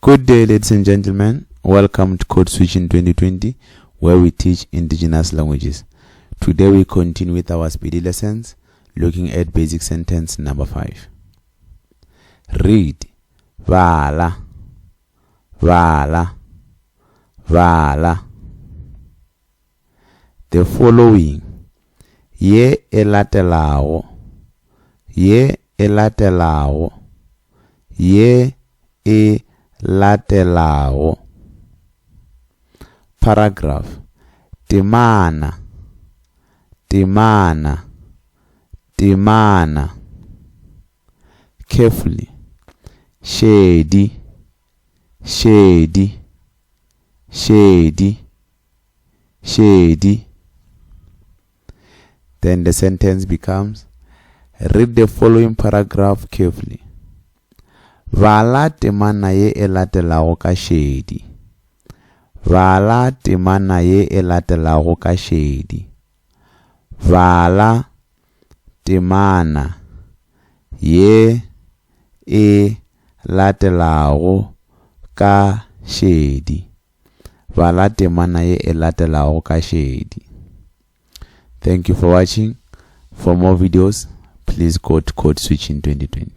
Good day, ladies and gentlemen. Welcome to Code Switching 2020, where we teach indigenous languages. Today we continue with our speedy lessons, looking at basic sentence number 5. Read, bala, bala, bala. The following, ye e latelago, ye e latelago, ye e latelago. Paragraph, temana, temana, temana. Carefully, šedi, šedi, šedi. Šedi. Then the sentence becomes read the following paragraph carefully. Bala temana ye e latelago ka šedi. Bala temana ye e latelago ka šedi. Bala temana ye e latelago ka šedi. Bala temana ye e latelago ka šedi. Thank you for watching. For more videos, please go to Code Switching 2020.